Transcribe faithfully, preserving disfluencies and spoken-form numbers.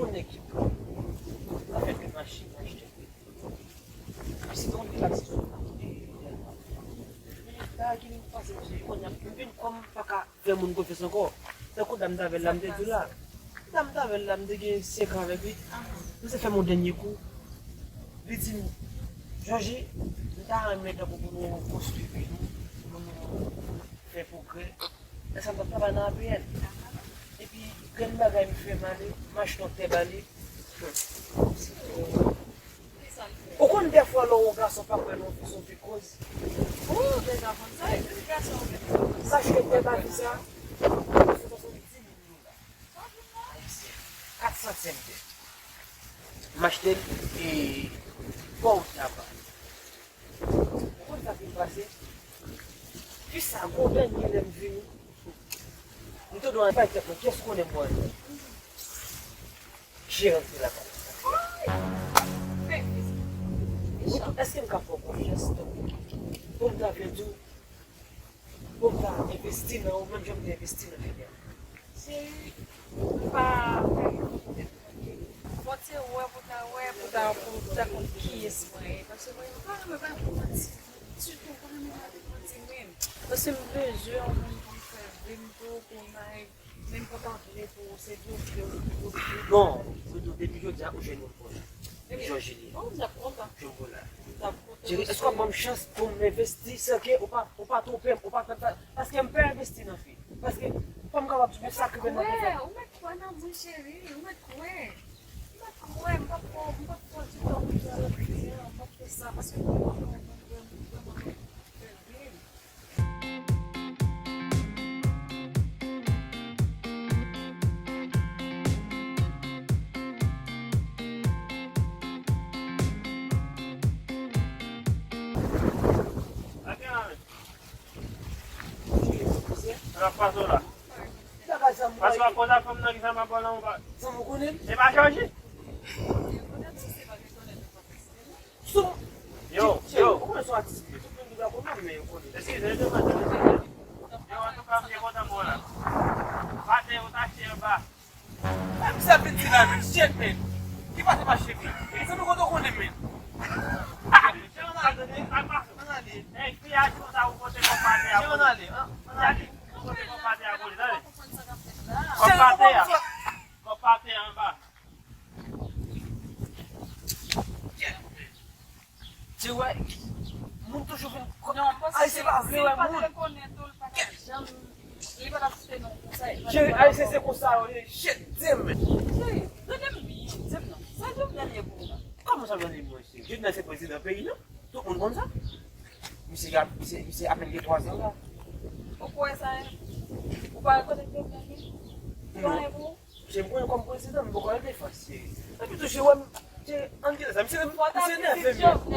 Yon nèg ki pran. Sa fè ke machin achte. Si ton de taksi sou la, e, e, e, bagay ki vin pase, misye, kounye a, m vin kòm pa ka fè moun konfyans ankò. Tankou dam t avè l la, m te di w la. Dam t avè l la, m te gen senk an avèk li. Misye fè m yon dènye kou. Li di m, Jòji, m ta renmen tankou pou nou konstwi peyi nou, pou nou fè pwogrè. Lè sa m t ap travay nan A P N. Epi, grenn bagay m fè m ale, m achte yon tè ba li. Ou konn dèfwa lè yon gason pa kwè nan yon fi, se yon fi koz. Ou deja konn sa, epi gason ou menm. M achte tè ba li sa, se swasanndis mil dola. Kat santyèm tè. M achte l e pòw taba. Ou konn sa ki pase? Fi sa, gon dènye lè m vini, m tande yon bay tèt mwen, kiyès konnen mwen? Jeran ki lakay. Wi, tou, èske m ka fè w konfyans, tonton? Pou m ta vle di w, pou m ta envesti nan ou, menm jan m te envesti nan Fidel. Cheri, m pa fè yon kote pou mwen. Fò w te wè pou w ta wè, pou w ta, pou w ta konn kiyès mwen ye. Paske mwen, m pa renmen bay moun manti. Sitou, m pa renmen bay moun manti, men. Paske m bezwen yon moun pou m fè vi m tou, pou m bay, menm pou w ta vle pou w, se dlo, dlo, dlo, dlo. Non, Doudou, depi jodi a, ou jwenn yon bon. Depi Jòji li. Oh, m t ap kontan. Jwenn bon la. M t ap kontan. Cheri, èske w ap ban m chans pou m envesti, san ke ou pa, ou pa twonpe m, ou pa fè, pa, paske m pa envesti nan fi. Paske, fò m kapab di w sa k rive nan tèt mwen. Ou mèt kwè nan mwen, cheri, ou mèt kwè. Ou mèt kwè, m p ap fè w, m p ap fè w di tò pou sa, m p ap fè sa, paske m konnen w vrèman, vrèman fè byen. Sa ap pase w la? Pase w ap koze ak fanm nan ki fè m ap pale anba. E pa Jòji? Sou Yo, yo. Ou konnen se yon atis li ye. Tout moun ki pa konnen, men yo konnen. Eskize, eskize, eskize. Yo, antouka, m byen kontan m wè w la. Maten, yo t achte anba. Menm sa vin di la, men, shit, men. Ki pase pa shit, men? Se nou kote w konnen, men. Ann ale, ann ale. Hey, fi a di konsa ou pote kòb pate a pou li. Ann ale, ann ale. Fi a di ou pote kòb pate a pou li, tande. Kòb pate a. Kòb pate a anba. Ti wè, moun toujou vin. Ayisyen pa vle wè moun. Cheri, Ayisyen se konsa yo ye. Shit, damn. Cheri, tande m byen, di m non. Sa Jovenel ye pou ou la? Kòman sa Jovenel ye pou mwen, cheri? Jovenel se prezidan peyi nou. Tout moun konn sa. Misye, misye, misye apèn gen twa zan la. Ou kwè sa, en? Ou pa rekonèt Jovenel, non? Li pa en pou ou? Misye, m konnen kòm prezidan, m poko al defans, cheri. Epi tou, cheri, wè m, cheri, ann kite sa. Misye, misye nève m.